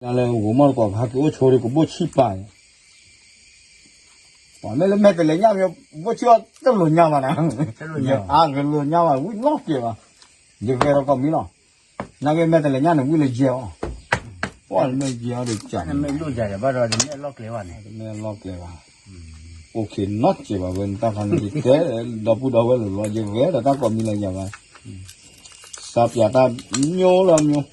နလၢဂိၤမီၢ်တကိးကဟဲက့ၤအိၣ်ဆိဒီးကဘိၣ်ဆံၣ်ပာ်အံၤ, ပှၤမ့ၢ်လၢမဲာ်တဲၤလဲၤညၣ်မ့ၢ်ဘိၣ်ဆံၣ်အီၤတလိၤညါဘၣ်နၤ, အကလိၤညါဘၣ် ဝံၣ်လီၤက့ၤဘၣ်, ယဂဲၤဒီးကီၢ်မံလီၤ, နာ်က့မဲာ်တဲၤလဲၤညၣ်န့ၣ်ဝံၣ်လၢယဲၢ်အီၤ, ပှၤမ့ၢ်ယဲၢ်အီၤဒီးကၢ်န့ၣ်, မ့ၢ်လီၤက့ၤဘၣ်ဒီးတမ့ၢ်အလီၢ်ကျဲဘၣ်န့ၣ်, တမ့ၢ်အလီၢ်ကျဲဘၣ်, အိၣ်ခ့နီတစဲးဘၣ်ဝဲ နတၢ်ခါန့ၣ်ယတဲ, ဒီပုၢ်ဒီဝဲၢ်လီၤလီၤ ယဂဲၤဒီးတၢ်ကိးမံလၢယၤဘၣ်, စးပၠးတၢ်မျိုးလီၤမျိုး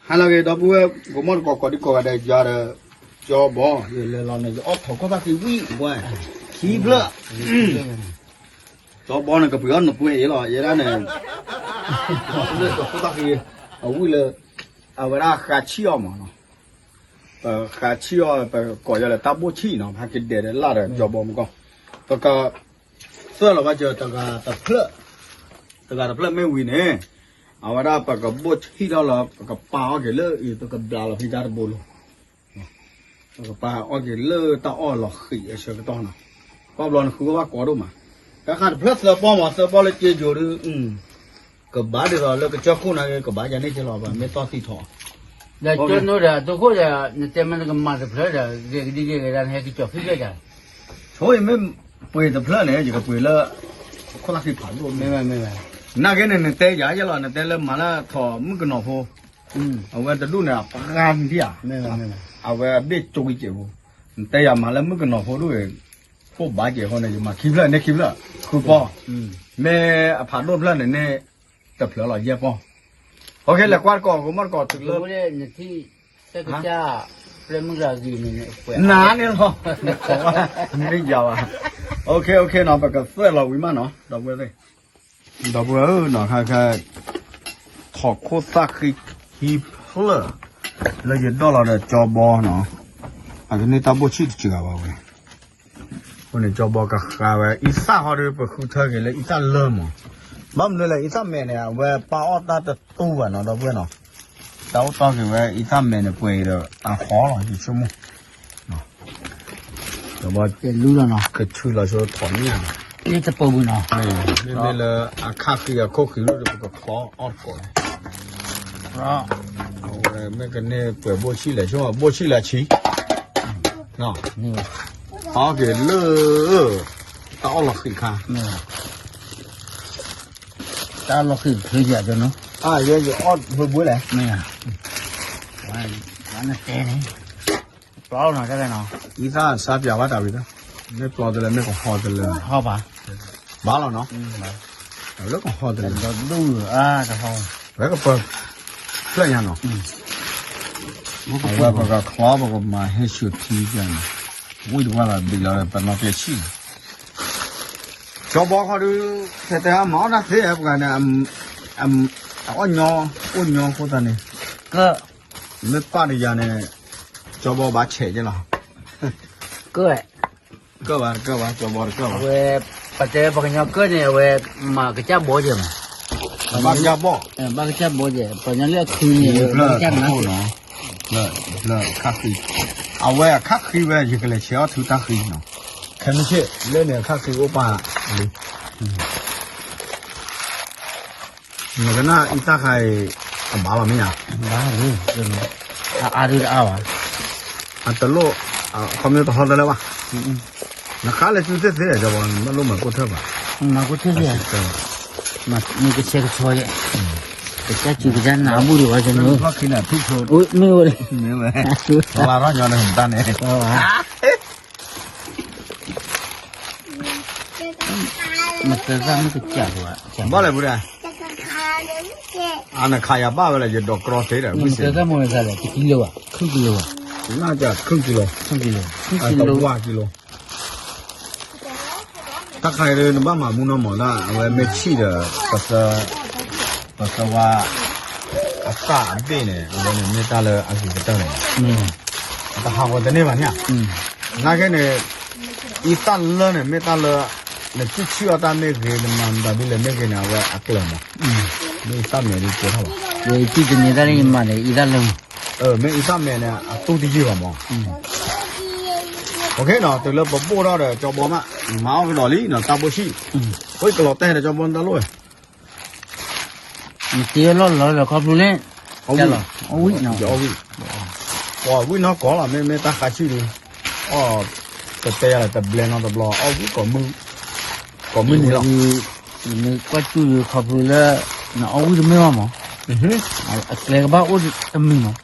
ဟါလၢအဂ့ၤ ဒီပုၢ်ဝဲၢ် ဂိၤမီၢ်တကိးကိးဒံကိးဂၤဒဲး ယၤဒီး ကၠီဘီ ယလဲၤလီၤန့ၣ် ယအီၣ်ထိးခိၣ်သၣ်ဃံဝံၣ်ဝဲ ခံဖျၢၣ်, ကၠီဘီန့ၣ် ကပှ့ၤအီၣ်နပှ့ၤအံၤလီၤ ယဲဒၣ်န့ၣ်, ထိးခိၣ်သၣ်ဃံ အဝံၣ်လၢ အဝဲဒၣ်ဃးဆံၣ်အီၤမးနီၤ, ပဃးဆံၣ်အီၤ ပကိးယၤလၢတၢ်ဘိၣ်ဆံၣ်နီၤ ဟဲက့ၤဒဲးဒီးလၢ်ဒီးကၠီဘီမူကီၢ်, ပက သၢလီၤဘၣ်စၢၤတဂၤတဖျၢၣ်, တဂၤတဖျၢၣ်မ့ၢ်ဝံၤန့ၣ်, အဝဲဒၣ်ပကဘိၣ်ဆံၣ်ထီၣ်လီၤ ပကပာ်အီၣ်က့ၤလၢအံၤ ပကဘျးလီၤဖံတၢ်တဘိလိၤ, ပကပာ်အီၣ်က့ၤလၢတၢ်အီၣ်လီၤဃံးအဆၢကတီၢ်နီၤ, ပှၤဘျီနဃုအီၣ်ဘၣ်ကိးဒိၣ်မး, တၢ်ဃးတဖျၢၣ်သၢပီမး သၢပီလၢက့ယိၤဒုး ကဘၣ်ဒ်သိးလၢကစၢၢ်ခိၣ်နာ်က့ ကဘၣ်ယၤန့ၣ်က့လီၤ ဘၣ်မ့ၢ်သီၣ်သံထီၣ်, ဒီးကၠီနိဒီးအသိခိၣ်ဒီး နတဲမ့ၢ်နကမၤတဖျၢၣ်ဒီး ဂ့ၤကဒံက့ဂ့ၤဒၣ် နဟဲက့ၤကၠီၤဖံးကဲၣ်ကၢ်, ဆိအံၤမ့ၢ်ပှ့ၤတဖျၢၣ်န့ၣ် ယကပှ့ၤလၢ ခိၣ်သၣ်ဃံဖးဒိၣ်မ့ၢ်, နာ်က့န့ၣ် နတဲယၤယဲလီၤ နတဲလၢမၤလၢထီၣ်မုၣ်ကနီၤဖိ, အဝဲတဒူၣ်န့ၣ် အပှၤဂၤဒံဧါ, အဝဲအဘ့ၣ်ကၠိကံကဲးဖိ, နတဲယၤမၤလၢမုၣ်ကနီၤဖိဒူၣ်အံၤ, ခိၣ်ဘၣ်ကဲးဃိန့ၣ် ယမၤခံဖျၢၣ်န့ၢ်ခံဖျၢၣ်, ဃုပီ, မ့ၢ်အဖးဒိၣ်တဖျၢၣ်န့ၣ်န့ၣ်, တဖျၢၣ်လီၤယဲၢ်ပီ, လဲၤကွၢ်တကိး ဂိၤမီၢ်တကိးတုၤလၢ နထံၣ် တၢ်ကစၢ် ပျဲမုၢ်လၢအဂ့ၤန့ၣ် နၤန့ၣ်လီၤ, နခိးဝဲ, မ့ၢ်ယၤဘၣ်, အိၣ်ခ့အိၣ်ခ့နီၤ ပကသွဲၣ်လီၤဝံၤမးနီၤ ဒီပုၢ်ဝဲၢ်သ့ၣ်, ဒီပုၢ်ဝဲၢ်ဧၢနီၤ ခါခါ ထိးခိၣ်သၣ်ဃံခံဖျၢၣ်, လၢယဒိးလီၤဒီးကၠီဘီနီၤ, အကန့ၢ်တၢ်ဘိၣ်ဆံၣ်တစှၤဘၣ်ဝဲ အဃိန့ၣ် ကၠီဘီကဃါဝဲ အံသၣ်ဃီဒီး ပဃုထၢက့ၤလၢအံသၣ်လၢမး, ဘၣ်မနုၤလဲၣ် အံသၣ်မဲာ်န့ၣ် အဝဲပာ်အီၣ်တၢ်တတူၢ်ဘၣ်နီၤ ဒီပုၢ်ဝဲၢ်နီၤ, တၢ်အိၣ်တီက့ၤဝဲ အံသၣ်မဲာ်န့ၣ် ပှဲၤအံၤဒီး အဃီလီၤ ယဆိကမိၣ်, ကၠီဘီ ကဆူၣ်လီၤဆိထီၣ်န့ၣ်, မ့မ့ၢ်လၢအခၣ်ဃံအခိၣ်ဃံလၢဒီး ပကချီအီၣ်တကိးန့ၣ် အဝဲမ့ၢ်ကန့ၢ်ပှဲၤဘိၣ်ဆံၣ်လဲၣ် ဆိ ဘိၣ်ဆံၣ်လၢဆံ, အီၣ်က့ၤလၢ တၢ်အီၣ်လီၤဃံးခါ, တၢ်အီၣ်လီၤဃံးချ့ယၤနီၤ, ယအီၣ်ဘှ့ဘှ့လဲၣ်, မ့ၢ်, ဝါနတဲန့ၣ်, ပျီနီၤ တၢ်နီၤ, အံသၣ်စးပၠးဘၣ်တၢ်ဝံၤလီၤ, မ့ၢ်ပျီတလဲၣ် မ့ၢ်ကဟီတလဲၣ်, ဟီဘၣ်, ဘၣ်လီၤနီၤ, လၢကဟီတလဲၣ်, ဝဲကပၢၤ ဖျၢၣ်ညါနီၤ, ဝဲပကချီ ပကမၤဟဲဆူၣ်ထံန့ၣ်, ဝံၣ်တဝၢ်လီၤဘံၣ်လီၤ ပနီၢ်ကဲဆံၣ်န့ၣ်, ကၠီဘီခီဒုး ထဲတဲမၤအီၣ်တၢ်သ့ ပှၤန့ၣ် အအီၣ်ညီ အိၣ်ညီအဃိသတးန့ၣ်, မ့ၢ်ပၢ်တယၤန့ၣ် ကၠီဘီဘၣ်ဆဲးက့လီၤ, ကၢၣ် ကၢၣ်ဘၣ် တကၢၣ်ဘၣ် ကၠီဘီတကၢၣ်ဘၣ်, အဝဲ ပတဲပှၤကညီကၢၣ်န့ၣ် အဝဲ မၤကစၢ်ဘီကဲမး, ဘၣ်ကစၢ်ဘီ, ဘၣ်ကစၢ်ဘီကဲ ပှၤကညီလၢအခုန့ၣ် ဘၣ်ကစၢ်နးကဲ, လၢခါဃံ, အဝဲအခါဃံဝဲ ယကလဲၤဆဲးအီၣ်ထုတၢ်ဃံနီၤ, ခဲမုၢ်ဆ့ၣ် လၢန့ၣ်အခါဃံအိၣ်ပာ်လံ နကနၣ်အံသၣ်ခါအံၤ အဘၣ်လီၤမ့ၢ်ဧါ, ဘၣ်လံ, အအါဒုတအါဘၣ်, အတလိၣ်, အခီပညီတဟီတလၢဘၣ်, နခါလဲၤစုသ့ၣ်သ့ၣ်ဒီး နဘၣ်လိၣ်မၤကိၣ်ထၢၣ်ဘၣ်, မၤကိၣ်ထၢၣ်သ့ၣ်, မ့ၢ်ကဆဲးကဆီယဲ, ကစၢ်စူၤကစၢ်နးဘူၣ်ဒံးဝဲကန့ၣ်, မ့ၢ်ဝဲ, လၢရၣ်ညီနတၢ်န့ၣ် မတၤမ့ၢ်ကစၢ်ဘၣ်, ဘၣ်လဲၣ်ပူၤဒၣ်, အနခးယၤဘၣ်ဝဲလၢ ယဒိးကြီသ့ဒီး မတၤမ့ၢ်ဝဲလဲၣ် တကံလိဘၣ် ခုကံလိဘၣ်, နကခုကံလိ, ခုကံလိ, ခုကံလိ, ဝါကံလိ, တၢ်ခါအံၤဒီး နဘၣ်မၤမူနီၢ်မီၤဒၣ် အဝဲမ့ၢ်ဆံၣ်ဒီး ပသၢ, ပသၢဝါ အသၣ်အဘ့ၣ်န့ၣ် အဝဲန့ၣ်မ့ၢ်တၢ်လၢအဂ့ၤကတၢၢ်န့ၣ်, အတဟးဂီၤတန့ၢ်ဘၣ်န့ၣ်ဧါ, နာ်က့န့ၣ် အံသၣ်လၢန့ၣ် မ့ၢ်တၢ်လၢ နစုဆံၣ်အီၣ်တၢ်မ့ၢ်ဂ့ၤ နမၤမတၤဒ်လဲၣ်မ့ၢ်ဂ့ၤန့ၣ် အဝဲအကျၢၤမး, မ့ၢ်အံသၣ်မဲာ်ဒ်ကဲထီၣ်ဘၣ်, ယတံၢ်တန့ၢ်တၢ်လၢယမၤန့ၣ် အံသၣ်လၢမး, မ့ၢ်အံသၣ်မဲာ်န့ၣ် အတူၢ်တယံာ်ဘၣ်မး, နီၤ တုၤလၢပဘိၣ်ထီၣ်ဒီးကၠီဘီမး, မၤအီၣ်ကဒီးလံနီၤ တၢ်ဘိၣ်ဆံၣ်, အိၣ်ကလီၤတဲာ်ဒီးကၠီဘီတၢ်လိၣ်ဝဲ, နတ့လီၢ်လီၤဒီးခီဖျိလၢ, အီၣ်ဝံၣ်နီၤ, အီၣ်ဝံၣ်, ပှၤဝံၣ်နီၢ်ကီၢ်လီၤ မ့မ့ၢ်တၢ်ဃါဆံၣ်ဒီး, အီၣ်, တတဲယၤလၢတဘျဲနီတဘျီ အီၣ်ဝံၣ်ကိးမုၢ်, ကိးမုၢ်နံၤလီၤ, နကွၢ်စူၣ်ခီဖျိလၢ, နအီၣ်ဝံၣ်တမ့ၢ်ဘၣ်မး, အကျဲကဘၣ်အိၣ်တမံၤမး,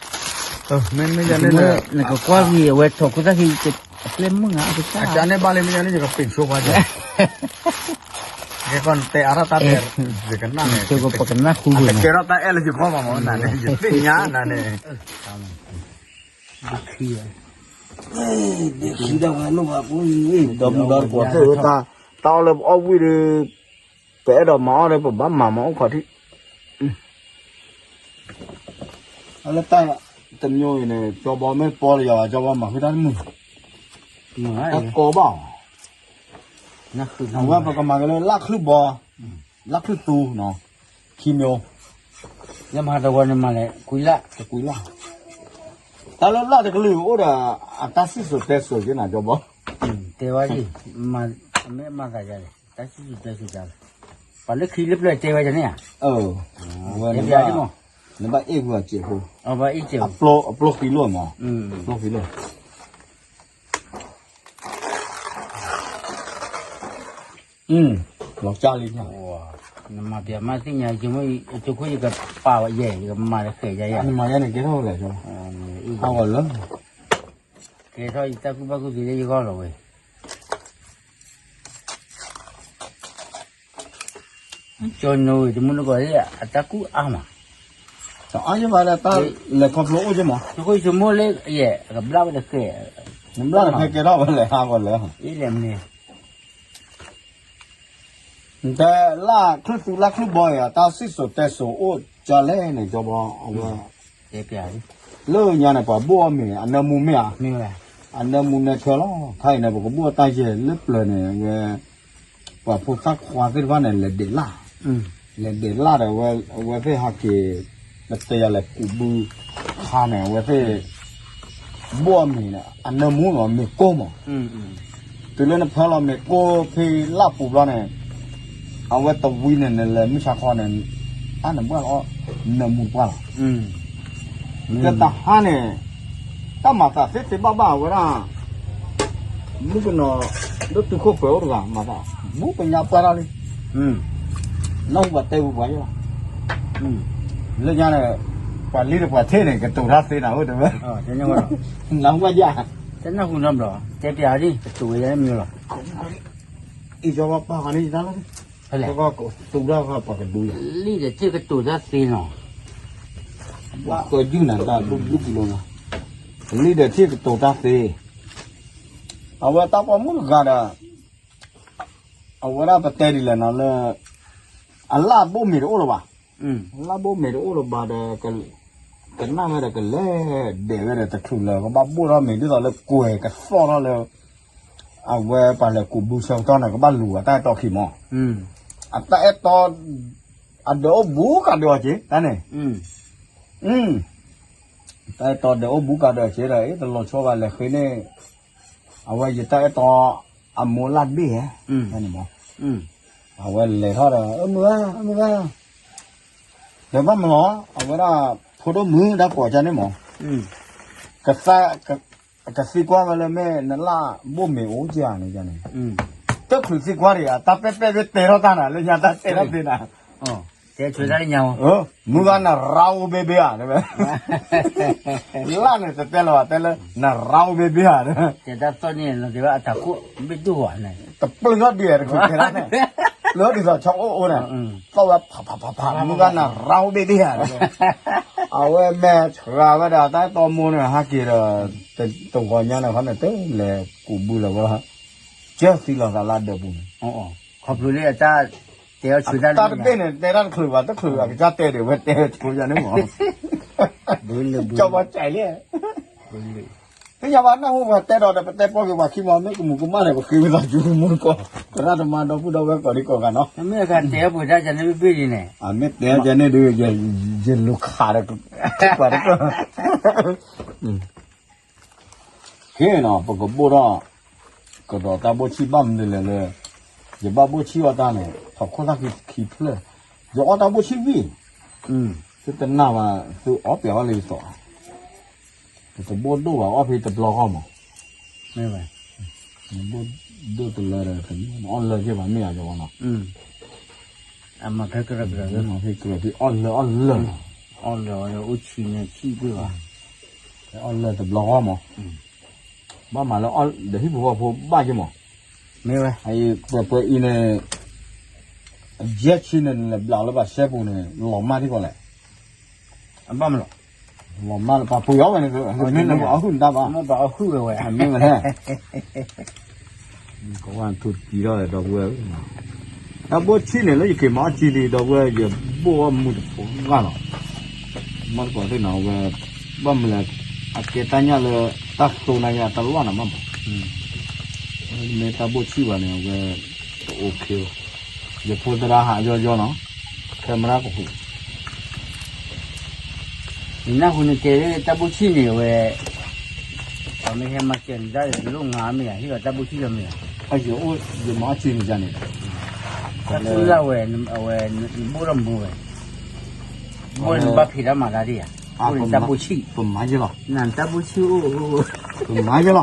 မ့မ့ၢ်ယၤန့ၣ်, နကကွၢ်က့ၤအဝဲထီၣ်ခိၣ်သၣ်ခံ, အကျဲမုၢ်ဂၤအကစၢ်, အန့ၣ်ဘၣ်လံမ့ၢ်ယၤန့ၣ် ယကပ့ၤဆိပှၤကဲ, ကဲကီၢ်နတဲအါထီၣ်တၢ်တဲ, ယကနၣ်န့ၣ်, ပကနၣ်ဃုဂ့ၤ, တကဲထီၣ်တၢ်အဲၣ်လၢယဂီၢ်မးမးနၤန့ၣ် ယသ့ၣ်ညါနၤန့ၣ်, ဒ့ခံဒၣ်ဝဲလိၣ်ဘၣ်ဖိ, ဒီမုၢ်ဒီတကိးသ့ၣ်ဝဲတၢ်, တၢ်အီၣ်လၢပအီၣ်ဝံၣ်ဒီး, ပအဲၣ်ဒိးမၤအီၣ်ဒီးပဘၣ်မၤမၤအိၣ်ခီၣ်ထံး, အလၢတၢ်, တမျိုးအံၤန့ၣ် ကၠီဘီမ့ၢ်ပီလၢယွၤ ကၠီဘီမၤဃုတၢ်တမုာ်, တၢ်ကီဘၣ်အီၤ, အဝဲပကမၤက့ၤလၢလၢ်ချုၣ်ဘီ, လၢ်ချုၣ်သူနီၤ, ခံမျိုး, ယမၤတဝီန့ၣ်မၤလဲၣ် ကွံလၢ်, တကွံလၢ်, တၢ်လၢလၢ်တကလုာ်အိၣ်ဒီး, အတၢ်စံၣ်စိၤတဲစိၤက့နၤ ကၠီဘီ, တဲဝဲ, မ့ၢ်မၤသးယၤလဲၣ် တၢ်စံၣ်စိၤတဲစိၤလီၤ, ပှၤလၢခံလၢပျၢၤတဲဝဲန့ၣ်ဧါ, နဘၣ်အ့ၣ်ကွံာ်အစဲးဖိ, အပျိဃံလိၢ်မး, အပျိဃံလိၢ်, လီၤကၢ်လံ, နမၤပျဲမၤသ့ၣ်ညါ, ယမ့ၢ်အကၠိခိၣ်ယကပာ်ဝဲယဲၢ် ယကမၤတဃဲးယၤယၤ, နမၤယဲန့ၣ်ကဲထီၣ်ဝဲလဲၣ်, ဟးဂီၤလၢ, ကဲထီၣ်ယတၢ်ကူၣ်ဘၣ်ကူၣ်သ့လၢယဂီၢ်လီၤဝဲ ကၠီနိဝံၤတမုၢ်နကီၢ်လၢအတၢ်ကူၣ်အါမး, တအါယဘၣ်လၢတၢ်လဲၤခီဖျိအိၣ်က့မး, တဃိဆိကမိၣ်လၢယဲၢ် ကဘျၣ်ဝဲတဃဲး, နဘျၣ်တဃဲးကဲထီၣ်ဝဲလဲၣ် ဟးဂီၤလၢ, အ့ၣ်လဲၣ်မ့ၢ် နတဲလၢ်ချုၣ်သူလၢ်ချုၣ်ဘီအံၤ တၢ်စံၣ်စိၤတဲစိၤအိၣ်ကလဲၣ်န့ၣ် ကၠီဘီအဝဲ, လၢညါန့ၣ် ပှၤဘိၣ်အီၣ်မ့ၤ အနၢမူမ့ၢ်ဧါ, အနၢမူနၢထွဲလီၤ. ခါအံၤန့ၣ် ပကဘိၣ်တၢ်ယဲၢ်လၢပျၢၤန့ၣ် အဝဲ, ပှၤဖိသၣ်ခွါသ့ၣ်တဖၣ်န့ၣ် လဲၤဒဲးလၢ်, လဲၤဒဲးလၢ်ဒီး အဝဲသ့ၣ်ဟးက့ၤ, ပတဲယၤလဲၣ်ကူးဘုခါန့ၣ် အဝဲသ့ၣ် ဘိၣ်အီၣ်မ့ၤန့ၣ် အနၢမူနီၤ မ့ၤကိၢ်မး, တုၤလၢနဖၢလီၤမ့ၤကိၢ်ဖဲလၢ်ပူၤဘျီန့ၣ်, အဝဲတဝံၤန့ၣ် နလဲၤမုၢ်ဆါခီန့ၣ်, အါနဘၣ်လီၤ, နၢမူတပှၢ်လီၤ. ဒီးတဟါန့ၣ်, တၢ်မၤသးသ့သ့ဘၣ်ဘၣ်ဝဲဒၣ်, မုၣ်ကနီၤ, လၢတုၤခိၣ်ပှဲၤအိၣ်တဂၤ မၤသး, မူပညါပှၢ်ထီၣ်လံ, နၢ်ဟူပှၤတဲဝံၤပှၤယဲၢ်လီၤ. လၢညါန့ၣ်, ပှၤလံဒီးပှၤထ့ၣ်န့ၣ် ကတိၤတၢ်သ့နၤအိၣ်တဝဲ, နၢ်ဟူဘၣ်ယဲၢ်, တနၢ်ဟူနီတဘျီ, တဲပျးဒ် ကတိၤဝဲယဲၢ်မ့ၢ်လီၤ. အံၤ ကၠီဘီပာ်ဃီန့ၣ်ယတၢ်လီၤ, ကတိၤတၢ်ပှၤကဒုယၤ, လံဒီးထ့ၣ်ကတိၤတၢ်သ့နီၤ, ဘၣ်ဃၢယုၢ်နၤတၢ်ဘျုးဘျုးကလိနီၤ, လံဒီးထ့ၣ်ကတိၤတၢ်သ့, အဝဲတၢ်ပိာ်မုၣ်တဂၤဒီး, အဝဲဒၣ်ပတဲဒ်လဲၣ်နီၤလၢ, အလၢ်ဘိၣ်မ့ၤတအိၣ်လၢၤဘၣ်, အလၢ်ဘိၣ်မ့ၤတအိၣ်လၢၤဘၣ်ဒီး, ကနၣ်ဝဲဒီးကလဲၤဒဲးဝဲဒီးတချုးလၢၤ ကဘၣ်ဘိၣ်ထီၣ်မ့ၤဒ်သိးလၢကွဲၤကသီၣ်ထီၣ်လၢ, အဝဲပှၤလဲၤကူးဘုဆၢကတီၢ်န့ၣ် ကဘၣ်လူၤအတၢ်အဲၣ်တီခံမး, အတၢ်အဲၣ်တီ, အဒၢးအိၣ်ဘူးကးဒၢးအီၤက့ၤတၢ်န့ၣ်, တၢ်အဲၣ်တီဒၢးအိၣ်ဘူးကးဒၢးအီၤက့ၤဒီး အ့ၣ်တလီၤဆီဘၣ်လဲၤဃ့န့ၣ်, အဝဲယတၢ်အဲၣ်တီ, အမိၢ်လၢ်ဘ့ၣ်ဧါ, န့ၣ်မး, အဝဲလဲၤထီၣ်ဒီး အၢမုၢ်ဧၢ, အၢမုၢ်ဧၢ, ဒီးဘၣ်မးလီၤ အဝဲဒၣ်, ဖိဒိၣ်မုၣ်တၢ်ကိးကန့ၣ်မး, ကသံကွၢ်ဝဲလၢ မ့ၢ်နလၢ်ဘိၣ်မ့ၤအိၣ်က့ၤဧါန့ၣ်န့ၣ်, တချုးသံကွၢ်ဒံးဧါ တၢ်ပဲာ်ပဲာ်မ့ၢ်တဲထီၣ်တၢ်နၤ လၢညါတၢ်တဲထီၣ်သ့နၤ, မုၢ်ဂၤနရၢအိၣ်ဘ့ၣ်ဘ့ၣ်ဧါ, လၢ်န့ၣ်တတဲလၢၤဘၣ် တဲလၢ နရၢအိၣ်ဘ့ၣ်ဘ့ၣ်ဧါ, တၢ်သီၣ်န့ၣ် တဘ့ၣ်ဒိၣ်ဘၣ်န့ၣ်, တပျုၢ်ထီၣ်ဒံးတချုးတဲဒၣ်န့ၣ်, လၢဒ်သိးဆီအိၣ်အိၣ်န့ၣ်, သီၣ်ဝဲဖးဖးဖးဖး မုၢ်ဂၤနရၢအိၣ်ဘ့ၣ်ဘ့ၣ်ဧါ, အဝဲမဲာ်ဆှးဝဲဒၣ်တၢ်အဲၣ်တီမိၢ်န့ၣ် ဟးက့ၤဒီး, တဂီၤညါန့ၣ်ခီန့ၣ် တလဲၤကူးဘုလၢၤဝဲ, ကၢသံလီၤသးလၢဒၢးပူၤန့ၣ်, ခီဖျိလၢအတၢ်တဲအီၤဆၢတၢ်တဘ့ၣ်န့ၣ် တဲတၢ်တချုးဘၣ် တချုးအကစၢ်တဲဒံးဝဲတဲဆိယၤန့ၣ်မး, ကၠီဘီကၠဲးလံ, သ့ၣ်ညါဘၣ်နၢ်ဟူပှၤတဲဒီး ပတဲပီၢ်က့ၤပှၤခံမး မ့ၢ်ကမူၤကမၣ်န့ၣ် ပဃ့ဝံသးစူၤမူတကီၢ်, သရၣ်သမါဒီပုၢ်ဒီဝဲၢ်ကိးဒံကိးဂၤနီၤ, မ့ၢ်တဲပှၤတၢ်န့ၣ်ဘ့ၣ်ဘ့ၣ်န့ၣ်, မ့ၢ်တဲကန့ၣ်ဒုး, ယလူၤခးဒီး, ပှၤတကၢၢ်, က့နီၤ ပကဘိၣ်ထီၣ် ကဒီးတၢ်ဘိၣ်ဆံၣ်ဘၣ်မနုၤလဲၣ်လၢ ယဘၣ်ဘိၣ်ဆံၣ်အီၣ်တၢ်န့ၣ် ထီၣ်ခိၣ်သၣ်ခံခံဖျၢၣ်, ယအီၣ်တၢ်ဘိၣ်ဆံၣ်ဝံၣ်, သုတနာ်ဘၣ်, သုအီၣ်ပျဲအီၣ်လၢယသိး, တဘိၣ်ဒိၣ်ဘၣ်အီၣ်ဖဲတဘျီဃီမး, ဘိၣ်ဒိၣ်တလၢဒီး အီၣ်လၢက့ၤဘၣ်မ့ၢ်အီၤယဝဲနီၤ, မၤဖဲကရၢကရၢ, မၤဖဲကရၢဖဲအီၣ်လၢအီၣ်လၢ, အီၣ်လၢအီၣ်လၢအိၣ်ဆံးန့ၣ်ဆံးကွံာ်ဘၣ်, အီၣ်လၢတဘျီဃီမး, ဘၣ်မၤလၢဒီးဟံၣ်ဖိဃီဖိဘၣ်က့ၤမး, မ့ၢ်ဝဲ, ပှဲၤပှဲၤအံၤန့ၣ်, ယဲၢ်ဆံန့ၣ် နဘျးလၢဘၣ်ရှဲပူၤန့ၣ် လီၤမၢ်ထံကီၢ်လဲၣ်, အဘၣ်မလီၤ, လီၤမၢ်လၢပှၤပှ့ၤအီၣ်ဝဲန့ၣ် မ့ၢ်လၢပှၤအီၣ်ဟုၣ်နတၢ်ဘၣ်, မ့ၢ်ဝဲလဲၣ် ကဝၢ်ထူတံထီၣ်ဒီပုၢ်ဝဲၢ်, တၢ်ဘိၣ်ဆံၣ်န့ၣ် လၢယက့ၤမၤအီၣ်ကံလံ ဒီပုၢ်ဝဲၢ် ယဘိၣ်အီၣ်မူတဖိးဂၢ်လီၤ, မ့ၢ်တကိးသ့ၣ်နီၤဝဲ, ဘၣ်မနုၤလဲၣ်, အကဲတၢ်ညၣ်လၢ တၢ်သိနၤယၤတလီၢ်နီၤမး, မ့ၢ်တၢ်ဘိၣ်ဆံၣ်ဘၣ်န့ၣ် အဝဲ တအိၣ်ခ့, ယဖိသရၣ်ဟးယီယီနီၤ, ခဲမရၣ်ကဟူး နနၢ်ဟူနတဲလၢတၢ်ဘိၣ်ဆံၣ်န့ၣ်ဝဲ, ပှၤမ့ၢ်ဟဲမၤစၢၤနတၢ်ဒီး တလိၣ်ငါမ့ၢ်ဧါ, ဟ့ၣ်လီၤတၢ်ဘိၣ်ဆံၣ်လီၤမ့ၢ်ဧါ, အယအိၣ်ယမၤအီၣ်ကံန့ၣ်ယၤန့ၣ်, တၢ်သူလၢ်ဝဲ, အဝဲ, နဘိၣ်ထီၣ်မူဝဲ, ဘိၣ်နဘၣ်ဖံးတၢ်မၤတၢ်ဒ်ဧါ, အိၣ်န့ၣ်တၢ်ဘိၣ်ဆံၣ်, ပမၤယလီၤ, နတၢ်ဘိၣ်ဆံၣ်အိၣ်, ပမၤယလီၤ တၢ်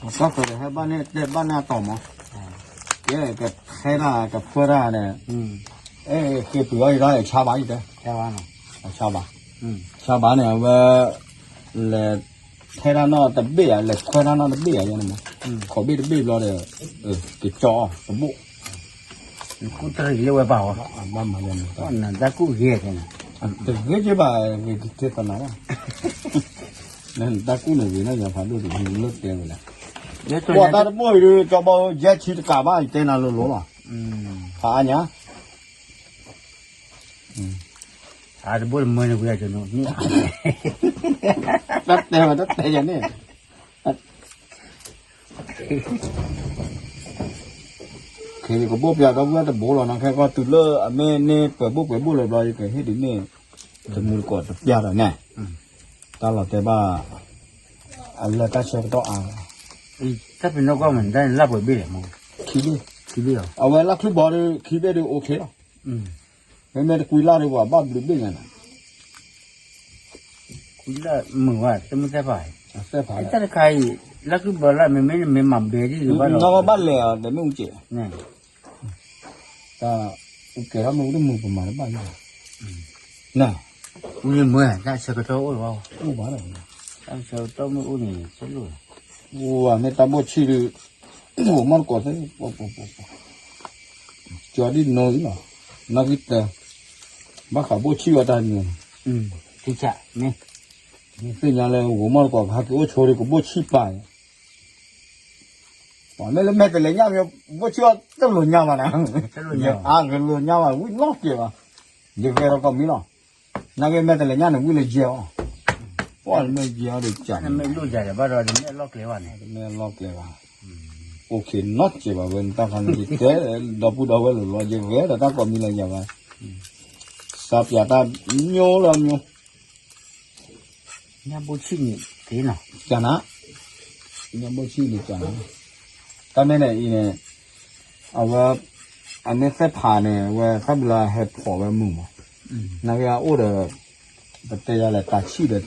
သၢဒီးဟဲဘၣ်န့ၣ်တဲဘၣ်န့ၣ်အတီၢ်မး, ကဲကထဲတၢ်ကဖၢတၢ်န့ၣ်, အဲ ဃ့ပှ့ၤအီၣ်ယတၢ်အဆါဘၣ်ယတဲ, ဆါဘၣ်, ဆါဘၣ်န့ၣ် အဝဲ, လဲၤ, ထဲတၢ်နီၣ်တဘ့ၣ်ဧါ, လဲၤခွဲတၢ်နီၣ်တဘ့ၣ်ဧါယဲန့ၣ်မး, ခိးဘ့ၣ်တဘ့ၣ်ဘျီဒီး, ကကၠီအီၤတဘိၣ်, နကူၣ်တရံးလၢဝဲပၢ်ဝဲ, ဘၣ်မၤယဲန့ၣ်, နတၢ်ကူၣ်ဂ့ၤကဲန့ၣ်, တဂ့ၤက့ဘၣ်, ဂ့ၤကသနာ်ဘၣ် နတၢ်ကူၣ်န့ၣ်ဂ့ၤန့ၣ် ယဖးဒိၣ်တဂ့ၤလၢတဲဝဲလဲၣ်, ပှၤတၢ်တဘိၣ်အံၤဒီး ကၠီဘီယဲၢ်ဆံတကးဘၣ် ယတဲနၤလိၤလိၤလီၤ, ဖးအါညါ, အတဘိၣ်တမၢန့ၣ်ဝံၤအကၠီန့ၣ်, တၢ်တဲဝဲတၢ်တဲယၤန့ၣ် ယကဘိၣ်ပျးဒီပုၢ်ဝဲၢ်တဘိလီၤနီၤ, ခဲကီၢ်တုၤလၢအမ့ၢ်န့ၢ်ပှဲၤဘိၣ်ပှဲၤဘိၣ်လၢၤဘျီ ယကဟ့ၣ်ဒုးန့ၢ်, တမုၢ်တကိးတပျၢ်ဒီးန့ၣ်, တၢ်လီၤတဲဘၣ်, အလၢတၢ်ဆၢကတီၢ်အါ, တၢ်ပနီၣ်ကီၢ်မ့ၢ်န့ၣ် လၢပှဲၤဘ့ၣ်လဲၣ်မး, ခံဘ့ၣ်, အဝဲလၢခုၣ်ဘီဒီး ခံဘ့ၣ်ဒီး အိၣ်ခ့လီၤ, မ့မ့ၢ်တကွံလၢ်ဒီး ပှၤဘၣ်ဘျုးဘ့ၣ်ညါန့ၣ် ကွံလၢ်မုာ်ဝဲ တမုၢ်သဲၣ်ဖး, တၢ်တခါအံၤ လၢခုၣ်ဘီလၢ် မ့မ့ၢ်နမ့ၢ်မၤဘဲဒ်ဘၣ်ဒီး ဘၣ်လဲၣ်အီၤ ဒီးမ့ၣ်အူကဲး, တၢ်အူကဲးထီၣ်မ့ၣ်အူတမုာ် ပမၤတဘၣ်လၢၤ, န, အူလၢမုာ် တၢ်ဆၢကတီၢ်အိၣ်လီၤ, အိၣ်ဘၣ်ဒီး, တၢ်ဆၢကတီၢ်မ့ၣ်အူန့ၣ် ဆဲလိာ်, အိၣ်ဘၣ်မ့ၢ်တၢ်ဘိၣ်ဆံၣ်ဒီး ဂိၤမီၢ်တကိးသ့ၣ် ကၠီဒ်နီၢ်အံၤလီၤ, နီၢ်ဂံၢ်တၢ, ဘၣ်ဃးဘိၣ်ဆံၣ်ဝဲတၢ်န့ၣ်, သ့ၣ်ညါလၢဂိၤမီၢ်တကိး ကဟဲက့ၤအိၣ်ဆိဒီး ကဘိၣ်ဆံၣ်ပာ်, ပှၤမ့ၢ်လၢမဲာ်တလဲၤညၣ်မ့ၢ် ဘိၣ်ဆံၣ်အီၣ်တလိၤညါဘၣ်နၤ, အါကလိၤညါဘၣ် ဝံၣ်နီၢ်က့ၤဘၣ်, ယဂဲၤဒီးကီၢ်မံလီၤ, နာ်က့မဲာ်တလဲၤညၣ်န့ၣ် ဝံၣ်လၢယဲအီၤ, ပှၤမ့ၢ်ယဲအီၤဒီးကၢ်န့ၣ်, တမ့ၢ်အလီၢ်ကျဲဘၣ်, အိၣ်ခ့နီၢ်က့ၤဘၣ်ဝဲ နတၢ်ခါန့ၣ် ယတဲဒီပုၢ်ဒီဝဲၢ်လိၤလီၤ ယဂဲၤဒီးတၢ်ကီၢ်မံလၢယၤဘၣ်, စးပၠးတၢ်မျိုးလၢမျိုး ညၣ်ဘိၣ်ဆံၣ်န့ၣ်သ့နီၤ, ကနၤ, ညၣ်ဘိၣ်ဆံၣ်န့ၣ်ကနၤ, တၢ်မ့ၢ်န့ၣ်အံၤန့ၣ်, အဝဲ, အမ့ၢ်သ့ၣ်ဖးန့ၣ် အဝဲသၣ်ဘျါဟဲဖီၣ်ဝဲမုာ်မး, နာ်က့အိၣ်ဒီး, ပတဲယၤလဲၣ် တၢ်ဆံၣ်ဒီးတယီ,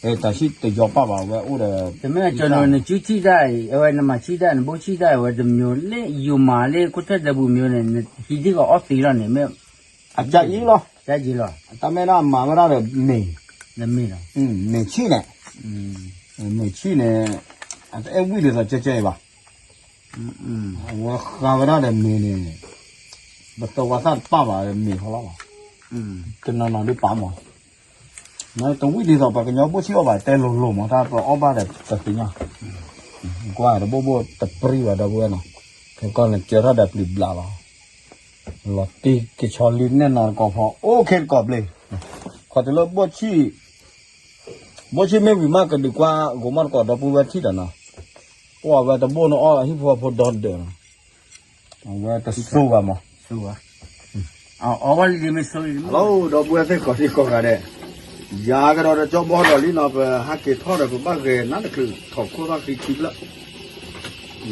တၢ်ဆံၣ်တယီပာ်ဘၣ်ဝဲအိၣ်ဒီး, တမ့ၢ်ကၠီနီၤ နစုဆံၣ်တၢ်အံၤ အဝဲနမၤဆံၣ်တၢ် နဘိၣ်ဆံၣ်တၢ်အံၤ အဝဲတမျိုးလၢယိၤမးလၢခိၣ်ထၢၣ်ဒၢပူၤမျိုးန့ၣ် နဟံးဒ်ကအီၣ်သံလီၤန့ၣ် မ့ၢ် အကၢ်အံၤလီၤ, ကၢ်အံၤလီၤ, တၢ်မ့ၢ်ဒၣ်မၤဝဲဒၣ်ဒီးမ့ၤ, မ့ၤဆံၣ်န့ၣ်, မ့ၤဆံၣ်န့ၣ်, အတအဲၣ်ဝံၣ်ဒ်သိးကဲကဲအံၤဘၣ်, အဝဲဃါဝဲဒၣ်ဒီးမ့ၤန့ၣ်, ပသဝါသၣ်တပာ်ဘၣ်မ့ၤဃီလီၤ, တနီၤနီၤဒ်ပာ်မး နတဝံၣ်ဒ်သိးပှၤကညီဘိၣ်ဆံၣ်အီၣ်ဘၣ် တဲလိၤလိၤမး တၢ်ပအီၣ်ဘၣ်ဒီးပသ့ၣ်ညါ, ကွၢ်တဘိၣ်ဘိၣ်တပြံဘၣ်ဒီပုၢ်ဝဲၢ်နီၤ, ခဲကီၢ်န့ၣ်ကၢထီၣ်ဒီးပျံၤဘျးလီၤ, လီၤတံၢ်ကဆီလံနဲၣ်နီၤတကိးဖီ အိၣ်ခ့တကိးဘျီ, ခီတုၤလၢဘိၣ်ဆံၣ်, ဘိၣ်ဆံၣ်မ့ၢ်ဝံၤမးကဒုးကွၢ် ဂိၤမီၢ်တကိးဒီပုၢ်ဝဲၢ်ထံၣ်ဒီးနီၤ, ပှၤဝဲတဘိၣ်န့ၣ်အီၣ်ဟံၣ်ဖိဃီဖိဒီဒၢးနီၤ အဝဲတဆိဘၣ်မး, အဝဲလံမ့ၢ်ဆိ, ဒီပုၢ်ဝဲၢ်သ့ၣ်ကိးထံကိးဂၤဒဲး, ယၤကဒီးဒီးကၠီဘီဒီးလံနီၤ ပဟးက့ၤထီၣ်ဒီး ပဘၣ်ဂဲၤနါတချုးထီၣ်ခိၣ်သၣ်ဃံခံဖျၢၣ်,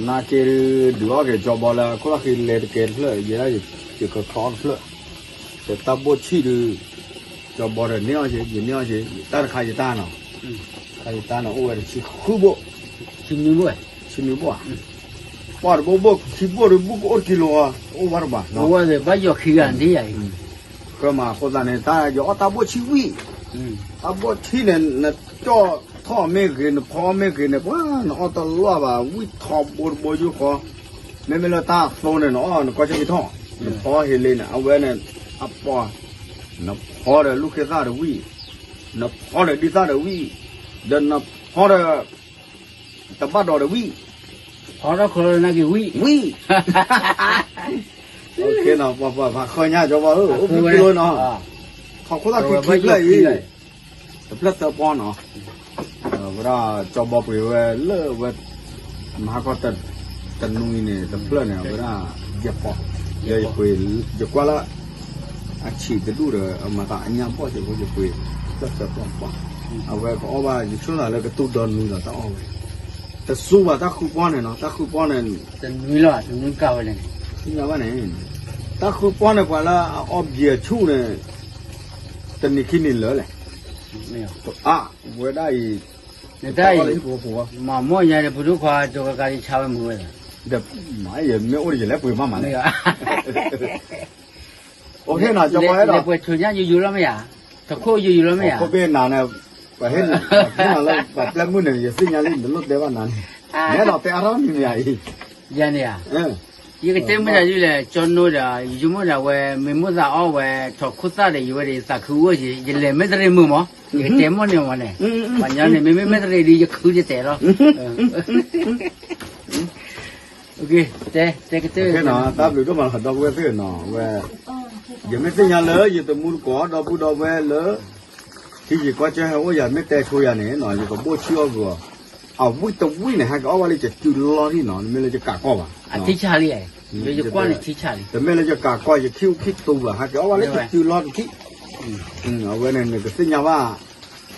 နာ်က့ၤဒုးအီၣ်က့ၤကၠီဘီလၢ ခိၣ်သၣ်ဃံလဲၤတကဲတဖျၢၣ် ယဲဒၣ်ယကခီအီၣ်တဖျၢၣ်, ဒီးတၢ်ဘိၣ်ဆံၣ်ဒုး ကၠီဘီဒီးန့ၢ်အီၣ်က့ၤ ယန့ၢ်အီၣ်က့ၤ တၢ်တခါယတၢ်နီၤ, တၢ်ယတၢ်နီၤ အိၣ်ဝဲတဆံဃုဘိၣ်, ဆံနွံဘိၣ်ဧါ, ပှၤတဘိၣ်ဘိၣ်ခံဘိၣ်ဒီး ဘူၣ်ကအိၣ်တကံလိၤ, အိၣ်ဝဲတဘၣ်, ဘၣ်ယီၤခံဂၤန့ၣ်ယၤအံၤ, ဃၢမးအဃိသတးန့ၣ် တၢ်ယအီၣ်တၢ်ဘိၣ်ဆံၣ်ဝံၣ်, တၢ်ဘိၣ်ဆံၣ်န့ၣ် နကၠီၣ်ထီၣ်မ့ၢ်ဂ့ၤ နဖီမ့ၢ်ဂ့ၤန့ၣ် ပှၤနအီၣ်တလီၢ်ဘၣ် ဝံၣ်ထီဘိတဘိယူၢ်ဃီ, မ့မ့ၢ်လၢတၢ်သိန့ၣ် နအီၣ်နကီၢ်ဆၢက့ၤထီၣ်, နဖီဟ့လ့န့ၣ် အဝဲန့ၣ် အပှၤ, နဖီဒီးလူၢ်ခ့သၣ်ဒီးဝံၣ်, နဖီဒီးဒ်သၣ်ဒီးဝံၣ်, ဒီးနဖီဒီး တဘၣ်ဒီးဒီးဝံၣ်, ဖီထီၣ်ခိၣ်လၢနက့ၤဝံၣ်, ဝံၣ်, ပှၤပှၤဖးဃၢညါကၠီဘီဧၢ အိၣ်ဖှံဖှံလိနီၤ, ထီၣ်ခိၣ်သၣ်ခံခံဖျၢၣ်အံၤ, တဖျၢၣ်သၢပီနီၤ, ဝဲဒၣ်ကၠီဘီပှ့ၤဝဲလၢဝဲ မဟါခီ တနွံန့ၣ် တဖျၢၣ်န့ၣ် အဝဲဒၣ် ယဲၢ်ပီ, ယကွၢ်လၢ အဆံးတဒူၣ်ဒီး အမၤသးအညၣ်ဘီၣ်စ့ၢ်ကီး ယပှ့ၤ တဖျၢၣ်သၢပီပီ, အဝဲကအီၣ်ဘၣ် ယဆိသးလၢကတူၢ်ဒီနွံလီၤ တၢ်အီၣ်ဝဲ, တစူဘၣ်တၢ်ဃုပီန့ၣ်နီၤ တၢ်ဃုပီန့ၣ်, တနွံလီၤ တနွံကၢ်ဝဲလဲၣ်န့ၣ်, သ့ၣ်ညါဘၣ်န့ၣ်, တၢ်ဃုပီန့ၣ် ပှၤလၢအအီၣ်ဘံအဆူၣ်န့ၣ် တနံၤခံနံၤလၢာ်လဲၣ်, အဝဲဒၣ်အံၤ, နတၢ်အံၤ, မၤမီၢ်ညါဒီး ပဒိၣ်ခွါ ကၠီကကါဒ်ဆါဝဲမုာ်ဝဲ, မ့ၢ်အိၣ်ဒီးယလဲၤပှ့ၤမးမးလဲၣ်, အိၣ်ဟ့ၣ်နီၤ ကၠီဘီအဲၣ်ဒိး, လဲၤပှ့ၤဆိညါယိယိလီၤမ့ၢ်ဧါ, တခိၣ်ယိယိလီၤမ့ၢ်ဧါ, ခိၣ်ဘ့ၣ်နၤန့ၣ်, ပှၤဟ့ၣ်နၤလၢပှၤပျဲမုၢ်န့ၣ် ယသ့ၣ်ညါလံ နလိၣ်တဲဘၣ်နၤန့ၣ်, နအဲၣ်ဒိးတဲအါထီၣ်မံၤမံၤဧါအံၤ, ယၤန့ၣ်ဧါ, ယကတဲမုၢ်တၢ်ယုၢ်လဲၣ် ကၠီနိဒီး ယဆိကမိၣ်ဒၣ်ဝဲ မ့ၢ်မိၣ်သးအီၣ်ဝဲ ထီၣ်ခိၣ်သၣ်ဒီး ယဝဲဒီး ယသးခုအိၣ်က့ၤ ယလဲၤမဲၢ်တရ့ၣ်မုာ်မး, ယကတဲမိၢ်န့ၣ်မးန့ၣ်, ပှၤညီန့ၣ် မ့မ့ၢ်မဲၢ်တရ့ၣ်ဒီး ယခုယတဲာ်လီၤ, တဲ တဲကတၢၢ်, တၢ်ဘျုးဒိၣ်မးလီၤ ဒီပုၢ်ဝဲၢ်သ့ၣ်နီၤ ဝဲ, ယမ့ၢ်သ့ၣ်ညါလၢယတမူတကိး ဒီပုၢ်ဒီဝဲၢ်လၢ ထံယံၤကီၢ်စၢၢ်ဟဲအိၣ်ယၤ မ့ၢ်တဲဆိယၤန့ၣ်နီၤ ယကဘိၣ်ဆံၣ်အီၣ်ဂီၤ, အဝံၣ်တဝံၣ်န့ၣ် ဟဲက့ၤအီၣ်ဘၣ်လၢယစုလီၤထံၣ်နီၤ တမ့ၢ်လၢယကးကီၢ်ဘၣ်, အထံဆးလံ, ယကွၢ်န့ၣ်ထံဆးလံ, တမ့ၢ်လၢယကးကီၢ် ယခံအိၣ်ခံတူၤဘၣ် ဟဲက့ၤအီၣ်ဘၣ်လၢယစုလီၤတထံၣ်, အဝဲန့ၣ် နကသ့ၣ်ညါဘၣ်,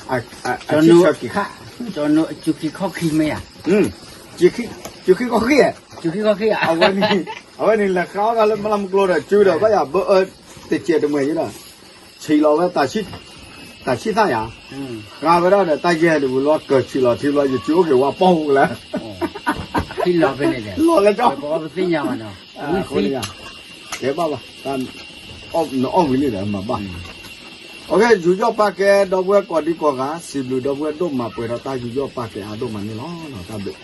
အစုဆၢက့ၤခါ, စုခံခီၣ်ခံမ့ၢ်ဧါ, စုခံခီၣ်ခံ, စုခံခီၣ်ခံ, အဝဲန့ၣ် အဝဲန့ၣ်လဲၤဃါအီၣ်တၢ်လၢမလၢမကျိဒီး စုဒီးဘၣ်ယၤဘၢအၢ တစဲးတမှဲၤယဲဒီး ဆံးလီၤဝဲ တၢ်ဆံၣ်သၣ်ယၤ, ဃါဝဲဒၣ်ဒီးတၢ်ယဲၢ်တဝံၤလီၤ ကၢၢ်ဆံးလီၤထံလီၤ ယစုအိၣ်က့ၤဝါပီၢ်ဟူကလဲၣ်, လီၤလဲၣ်ကၠီ, ပသ့ၣ်ညါဘၣ်နီၤ, ကဲဘၣ်ဘၣ်, နအီၣ်ဝံၤန့ၣ်ဒီးမၤဘၣ်, အကဲယူးယီၣ်ပာ်ကဲဒီပုၢ်ဝဲၢ်ကိးဒံကိးဂၤ စံးဘျုးဒီပုၢ်ဝဲၢ်ဒိၣ်မးပှဲၤဒီးတၢ်ယူးယီၣ်ပာ်ကဲအါဒိၣ်မးန့ၣ်လီၤ တၢ်ဘျုး